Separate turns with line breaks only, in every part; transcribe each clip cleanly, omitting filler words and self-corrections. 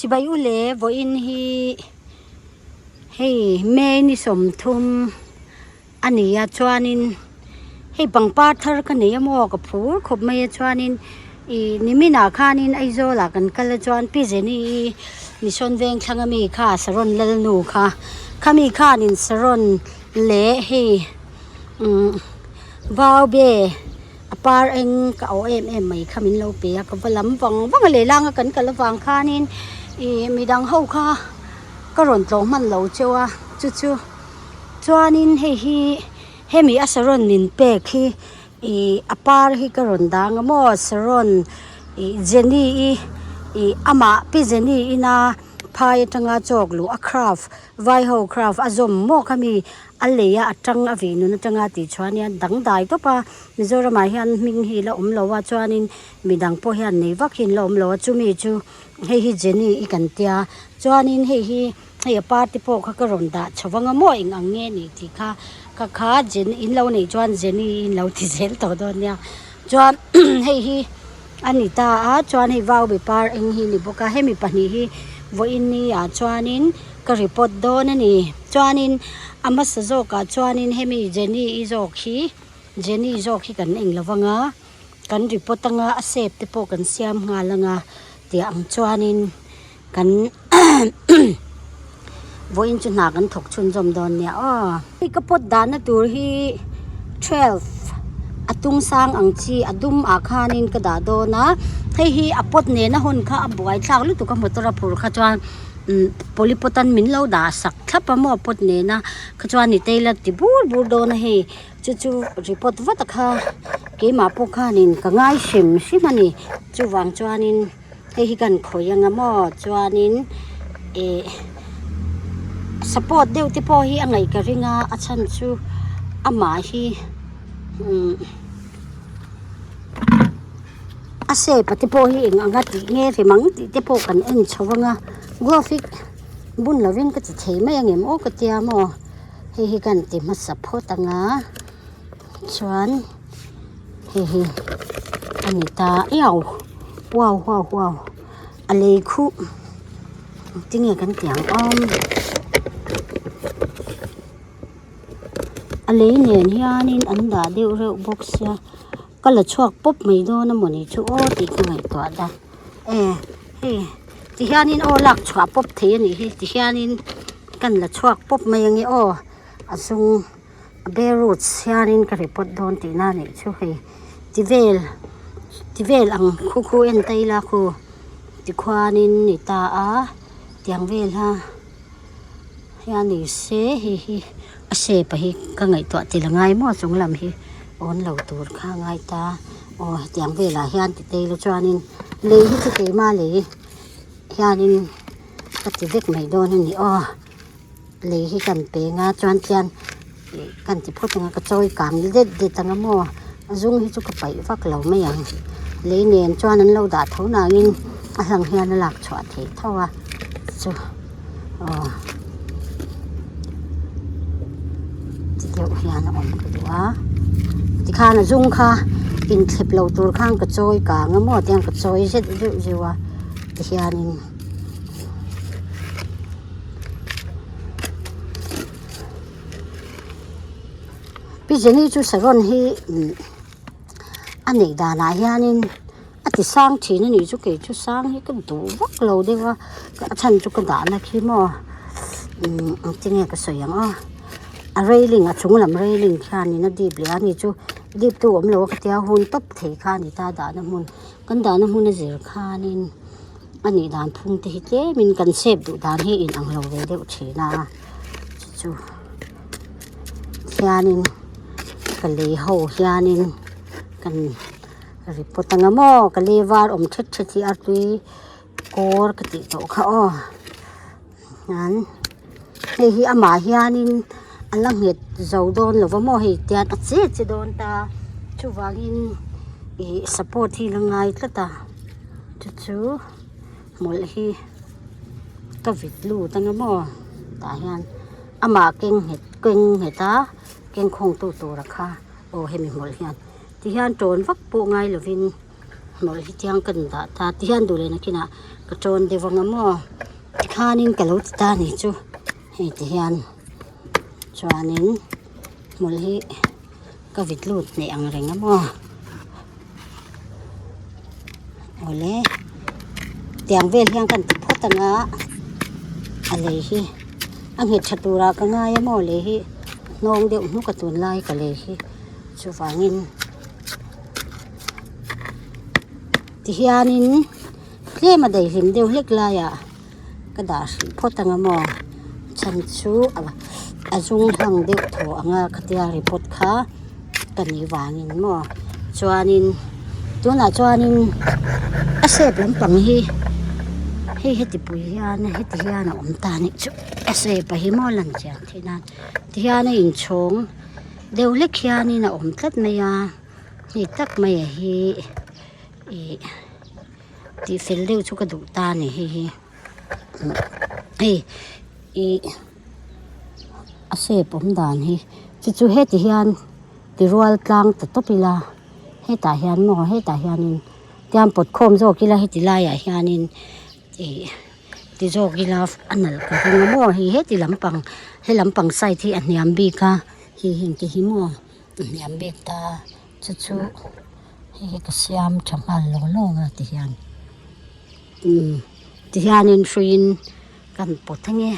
Chibai u le vawiin hi hei May ni 30 a ni a chuanin hei pangpar thar ka nei a maw ka phur khawp mai a chuanin ih niminah khanin Aizawl ah kan kal a chuan Pi Jenny i Mission Vengthlang ami kha Saron Lalnu kha khami khanin Saron leh hei umm Vaube a par eng ka awh em em mai kha min lo pe a ka va lam vang vang a lehlang a kan kal avang khanin ih midang ho kha ka rawn tlawh hman lo cheu a chu chu chuanin hei hi hemi a saron min pek hi ih a par hi ka rawn dang a maw saron ih Jenny i ih amah pi Jenny ina phai atanga chawk luh a craft vai ho craft a zawm maw khami A lei a atang a vih nun atanga tih chuan hian dangdai tawp a, Mizoramah hian hming hi la awm lo a chuanin midang pawh hian nei vak hi an la awm lo a chumi chu hei hi Jenny i kan tia chuanin hei hi hei a party pawh kha ka rawn dah chho vang a maw eng ang nge ni tih kha ka kha Jenny in lo neih chuan Jenny i in lo ti zel tawh dawn nia chuan hei hi a ni ta a chuan hei vaubi par eng hi a ni bawk a hemi pahnih hi vawiin ni ah chuanin. Ka report dawn a ni. Chuanin a hmasa zawkah chuanin hemi Jenny i zawk hi Jenny zawk hi kan eng lo vang a, kan report anga a shape te pawh kan siam nghal anga tih ang chuanin kan vawiin chu hna kan thawk chhunzawm dawn nia aw. Hei ka pot dahna tur hi 12 a tung sang ang chi a dum ah khanin ka dah dawn a, hei hi a pot nena hun kha a buaithlak lutuk a motor a phur kha chuan. Umm polypot an min lo dah sak thlap a maw pot nena kha chuan ni tailor ti bur bur dawn a hei chu chu report vat a kha keimah pawh khanin ka ngai hrim hrim a ni chuvang chuanin hei hi kan khawih anga maw chuanin ih support deuh te pawh hi a ngaih ka ring a a chhan chu amah hi umm. A shape a te pawh hi eng anga tih nge rem ang tih te pawh kan en chho ang a glove hi bun lovin ka ti thei mai ang em aw ka tia maw hei hi kan ti hmasa phawt ang a chuan hei hi a ni ta iau wow wow wow a lei khuh tinge kan tih ang awm a lei nen hianin an dah deuh reuh bawk sia. Ka la chhuak pawp mai dawn a mawni chu aw tih ka ngaihtuah da e hei ti hianin aw lak chhuah pawp thei a nih hi ti hianin kan la chhuak pawp mai ange aw a zung a bare roots hianin ka report dawn tihna a nih chu hei ti vel ti vel ang khu khu en ta ila khu tikhuanin ni ta a tiang vel ha. Hian ni se hei hi a shape a hi ka ngaihtuah tel a ngai maw chung lam hi awn lo tur kha a ngai ta aw hetiang velah hian ti tei la chuanin lei hi chu keima lei hianin ka ti vek mai dawn a ni aw lei hi kan peng a chuan khian ih kan ti phawt ang a ka chawi kang det det ang a maw a zung hi chu ka paih vak lo mai ang lei nen chuan an lo dah tho nangin a hlang hian a lak chhuah theih tho a chu. Aw ti deuh hian a awm ka duh a tikhan a zung kha inthlep lo tur khan ka chawi kang a maw tiang ka chawi zet zeuh zeuh a tihianin Pi Jenny chu saron hi a neih danah hianin. A ti sang thin a nih chu kei chu sang hi ka duh vak lo deuh a a chhan chu ka dahna khi maw umm engtin nge ka sawi ang aw a railing a chung lam railing khianin a dip leh a ni chu dip tu awm lo a ka tia hun tawp thei kha a ni ta dahna hmun kan dahna hmun a zir khanin a nih dan phung te hi tlemin kan sep duh dan hi a inang lo ve deuh thin a chu chu hianin ka lei ho hianin kan. Report anga maw ka lei var awm thet thet hi a tui kawr ka tih tawh kha aw hian hei hi amah hianin a la nghet zo dawn lo va maw hei tian a che che dawn ta chuvangin ih support hi la ngai tlat a chu chu hmawlh hi ka vit lut anga maw tah hian amah keng nghet keng nghet a keng khawng tu tura kha aw hemi hmawlh hian. Tihian tawn vak pawh ngai lovin Hmawlh hi tiang kan dah ta tihian duh leh nakinah ka tawn deuh anga maw tikhanin ka lo ti ta a nih chu hei tihian chuanin hmawlh hi ka vit lut hneh ang reng a maw awle tiang vel hian kan ti phawt anga a lei hi a nghet tha turah ka ngai a maw lei hi hnawng deuh hnuk a tunlai ka lei hi chuvangin. Tihianin tlem a daihlim deuh hlek laiah ka dah hrih phawt ang a maw chhan chu a zum hlang deuh thaw ang a khatia report kha ka nih vangin maw chuanin tunah chuanin a shape lampang hi hei heti pui hian heti hian a awm ta a nih chu a shape a hi maw lan chian theih nan tihian a inchhawng deuh hlek hianin a awm tlat mai a. Hei tak mai a hi ih tih fel deuh chu ka duh ta a ni hei hi hei ih a shape awm dan hi chu chu heti hian ti rual tlang ta tawp ila hetah hian maw hetah hianin tiang pawt khawm zawk ila heti laiah hianin ih ti zawk ila a nalh ka ring a maw hei heti lampang he lampang side hi a hniam bik a hei heng te hi maw. Hniam bik ta chu chu hei hi ka siam tha nghal lo lawng a ti hian umm ti hianin hruiin kan pawt ange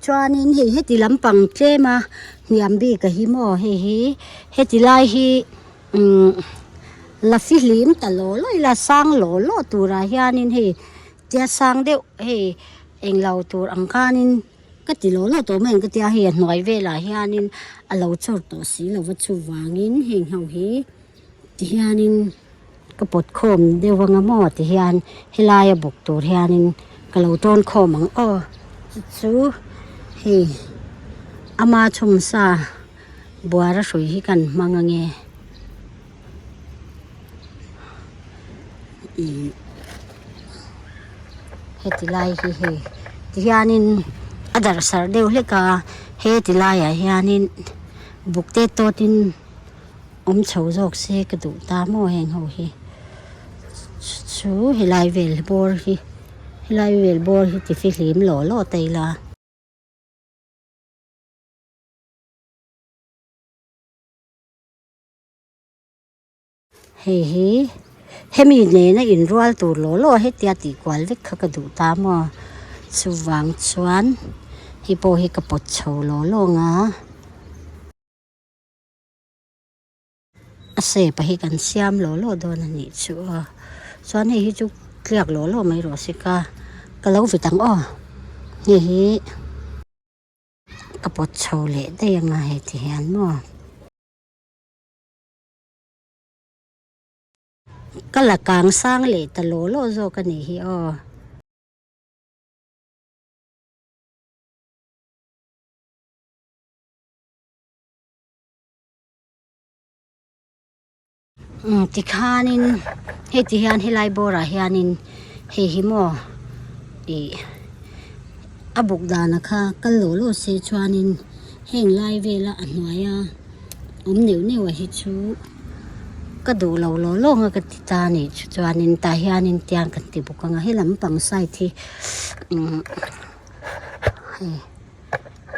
chuanin hei heti lampang tlem a hniam bik a hi maw hei hi heti lai hi umm la fihlim ta law law ila sang law law turah hianin hei tia sang deuh hei englo tur ang khanin. Ka ti lo lo tawh mai ang ka tia hei a hnuai velah hianin a lo chawr tawh si lo va chuvangin heng ho hi tihianin ka pawt khawm deuh anga maw tihian helaia bawk tur hianin ka lo tawn khawm ang aw chu chu hei ama chhawmsa buara hrui hi kan hmang ange. Ihh heti lai hi hei tihianin a darh sarh deuh hlek a heti laiah hianin buk te tawtin awm chho zawk se ka duh ta maw heng ho hi chu helai vel bawr hi helai vel bawr hi ti fihlim law law ta ila. Hei hi hemi nena inrual tur law law hetia tih kual vek kha ka duh ta maw chuvang chuan hei pawh hi ka pawt chho law law ang a a shape a hi kan siam law law dawn a nih chu aw chuan hei hi chu tliak law law mai rawh se ka ka lo vit ang aw hei hi. Ka pawt chho leh daih anga hei ti hian maw. Ka la kang sang leh ta law law zawk a nih hi aw. Umm tikhanin hei ti hian helai bawrah hianin hei hi maw ih a buk dana kha kal law law se chuanin heng lai vela a hnuaia awm neuh neuh a hi chu ka duh lo law law ang a ka ti ta a nih chu chuanin tah hianin tiang kan ti bawk ang a he lampang side hi umm hei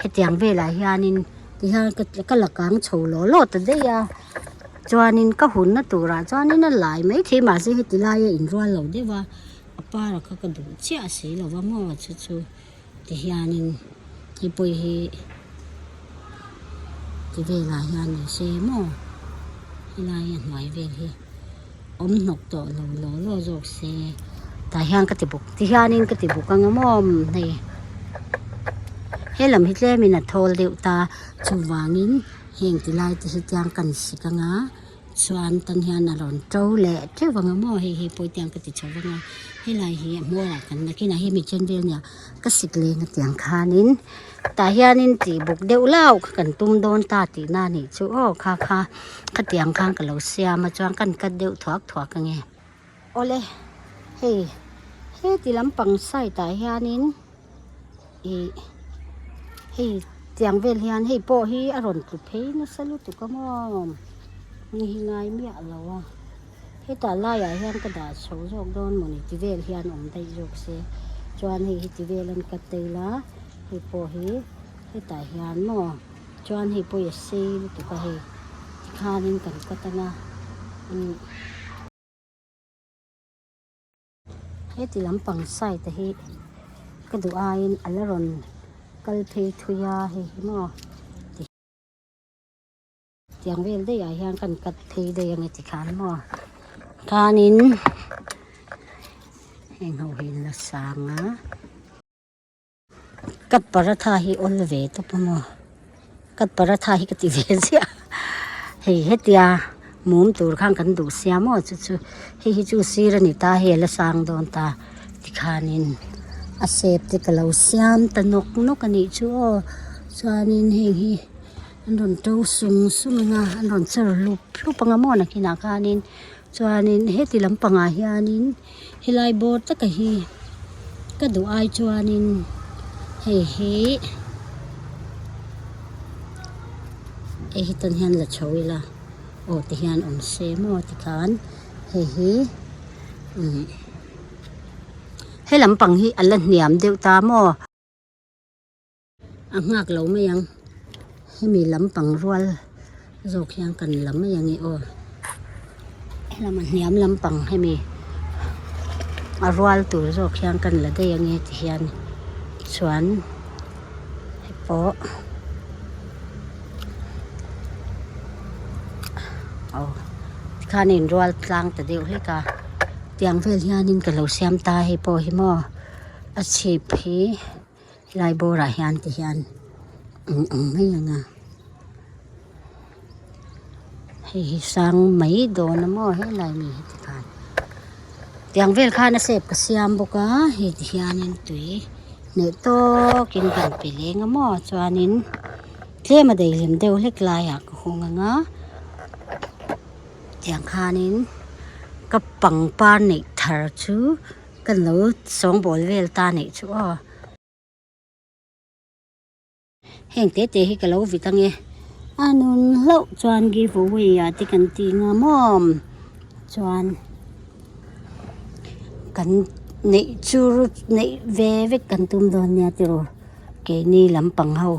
hetiang velah hianin tihian ka la kang chho law law ta daih a. Chuanin ka hunna turah chuanin a lai maithei mahse heti laia inrual lo deuh a a para kha ka duh chiah si lo va maw chu chu ti hianin hei pawh hi ti velah hian ni se maw helai a hnuai vel hi awm hnawk tawh lo law law zawk se tah hian ka ti bawk ti hianin ka ti bawk ang a maw hei helam hi tlemin a thawl deuh ta chuvangin. Heng ti lai te hi tiang kan sik anga chuan tan hian a rawn to leh teuh anga maw hei hi pawh tiang ka ti chho vang a helai hi a hmuarah kan nakinah hi mi chen vel nia ka sik leng a tiang khanin tah hianin tih buk deuh lau kha kan tum dawn ta tihna a nih chu aw kha kha khatiang khan ka lo siam a chuan kan cut deuh thuak thuak ange awle hei heti lampang side ah hianin. Ih hei tiang vel hian hei pawh hi a rawn tlu phei nasa lutuk a maw. Ni hi ngai miah lo a, hetah laiah hian ka dah chho zawk dawn mawni ti vel hian awm daih zawk se chuan hei hi ti vel an cut daih la hei pawh hi hetah hian maw chuan hei pawh hi a sei lutuk a hei tikhanin kan cut anga umm. Heti lampang side a hi ka duh aiin a la rawn kal phei thui a hei hi maw. Tiang vel daih ah hian kan cut phei daih ang e tikhan maw khanin heng ho hi an la sang a cut paratha hi awl ve tawp a maw cut paratha hi ka ti ve ziah hei hetia mum tur khan kan duh sia maw chu chu hei hi chu sir a ni ta hei a la sang dawn ta tikhanin a shape te ka lo siam ta nawk nawk a nih chu aw chuanin heng hi. An rawn to sung sung ang a an rawn chawr hlup hlup ang a maw nakinah khanin chuanin heti lampangah hianin helai bawr taka hi ka duh ai chuanin hei hi hei hi tan hian la chho ila aw ti hian awm se maw tikhan hei hi umm he lampang hi a la hniam deuh ta maw. A nghak lo mai ang hemi lampang rual zawk hian kan la mai ang e aw helama hniam lampang hemi a rual tur zawk hian kan la daih ang e ti hian chuan hei pawh aw tikhan a inrual tlang ta deuh hlek a tiang vel hianin ka lo siam ta hei pawh hi maw a chhip hi. Helai bawrah hian ti hian eng ang mai ang a hei hi sang mai dawn a maw helai mi hi tikhan tiang vel khan a shape ka siam bawk a hei ti hianin tui hneh tawkin kan pe leng a maw chuanin tlem a daihlim deuh hlek laiah ka hawng ang a tiang khanin ka pangpar neih thar chu. Kan lo sawngbawl vel ta anih chu aw. Heng te te hi ka lo vit ange. A nun hlauh chuan give away ah te kan ti nga maw chuan kan neih chu neih ve vek kan tum dawn nia tiraw keini lampang ho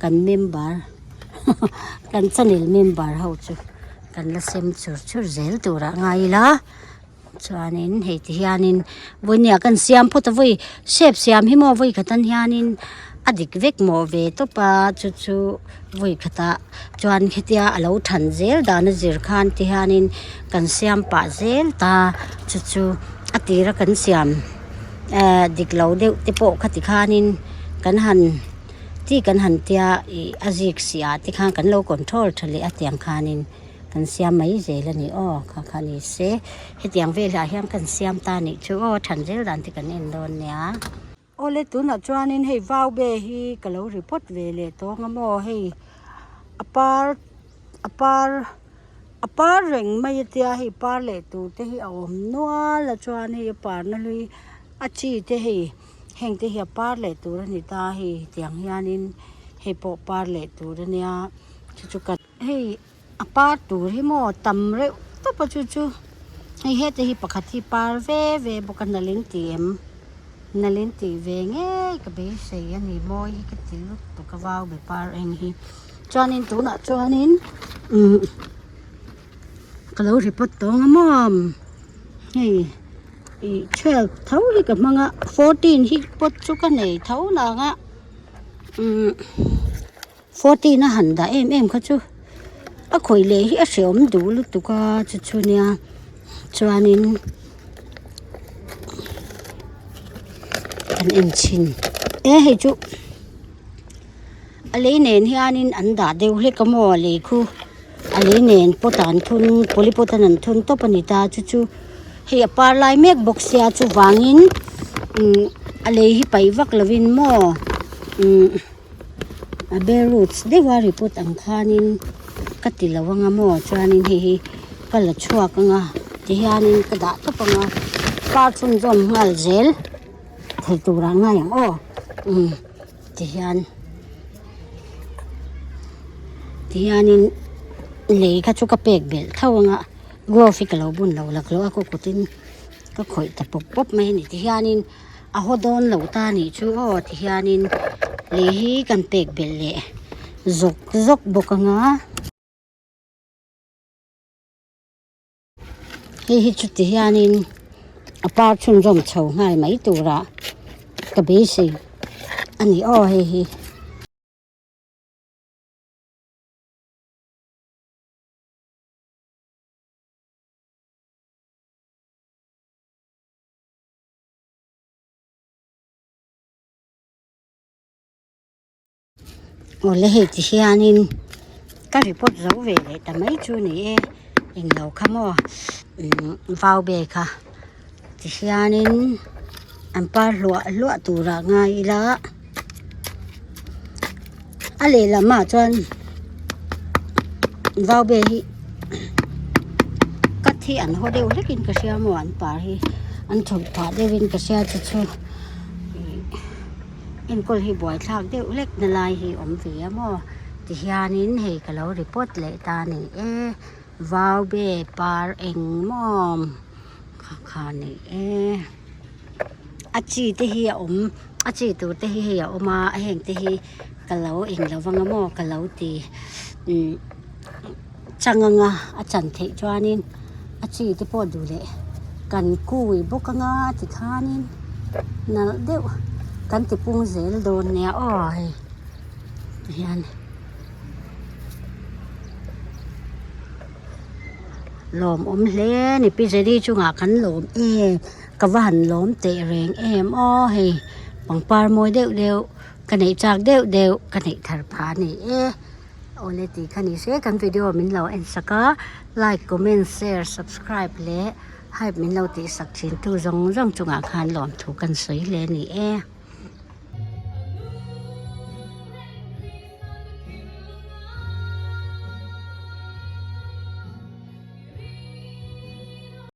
kan member kan channel member ho chu kan la sem chur chur zel turah ngai ila. Chuanin hei ti hianin vawinia kan siam phawt a vawi shape siam hi maw vawi khatan hianin a dik vek maw ve tawp a chu chu vawi khatah chuan hetia a lo than zel dan a zir khan ti hianin kan siam pah zel ta chu chu a tira kan siam ehh dik lo deuh te pawh khati khanin kan han chi kan han tia ih a zik siah te khan kan lo control tha leh a tiang khanin. Kan siam mai zel a ni aw kha kha ni se hetiang velah hian kan siam ta nih chu aw than zel dan te kan en dawn nia. Awle tunah chuanin hei vau be hi ka lo report ve leh tawng a maw hei a par a par a par reng mai a tia hei par leh tur te hi a awm nual a chuan hei a parna hlui a chi te hei heng te hi a par leh tur a ni ta hei tiang hianin hei pawh par leh tur a nia chu chu ka. Hei a par tur hi maw tam reuh tawp a chu chu hei heta hi pakhat hi par ve ve bawk a nalh in ti em nalh in tih ve ngei ka beisei a ni mawi hi ka ti lutuk a vau be par eng hi chuanin tunah chuanin umm ka lo report tawng a maw hei ih twelve tho hi ka hmang a fourteen hi pawt chu ka nei tho nang a umm. Fourteen a han dah em em kha chu a khawih leh hi a hreawm duh lutuk a chu chu nia chuanin kan en chhin e hei chu a lei nen hianin an dah deuh hlek a maw a lei khu a lei nen pot ah an thun polypot an an thun tawp a ni ta chu chu hei a par lai mek bawk sia chuvangin umm a lei hi paih vak lovin maw umm. A bare roots deuh a report ang khanin ka ti lo anga maw chuanin hei hi ka la chhuak anga tihianin ka dah tawp anga par chhunzawm nghal zel thei turah ngai ang aw umm tihian tihianin. Lei kha chu ka pek belh tho anga glove hi ka lo bun lo laklawh a ka kutin ka khawih ta pawp pawp mai a ni tihianin a haw dawn lo ta anih chu aw tihianin lei hi kan pek belh leh zawk zawk bawk anga. Hei hi chu ti hianin a par chhunzawm chho nghal mai tura ka beisei a ni aw hei hi. Awle hei ti hianin ka report zo ve leh ta mai chu ni e englo kha maw umm vau be kha ti hianin an par hluah hluah turah ngai ila a lehlamah chuan vau be hi cut hi an haw deuh hlekin ka hria maw an par hi an thawlh phah deuhin ka hria chu chu. Enkawl hi buaithlak deuh hlek na lai hi awm ve a maw tihianin hei ka lo report leh ta a ni e vau be par eng maw kha kha a ni e a chi te hi a awm a chi tur te hi hei a awm a heng te hi ka lo eng lo vang a maw ka lo ti umm chang anga a chan theih chuanin a chi te pawh duh leh kan kui bawk anga tikhanin nalh deuh kan ti pung zel dawn nia aw hei tihian lawmawm hle a ni pi Jenny chungah kan lawm em ka va han lawm teh reng em aw hei pangpar mawi deuh deuh ka neih chak deuh deuh ka neih thar phah a ni e. Awle tih kha ni se kan video min lo en sak a like comment share subscribe leh hype min lo tih sak thin tu zawng zawng chungah khan lawmthu kan sawi hle a ni e.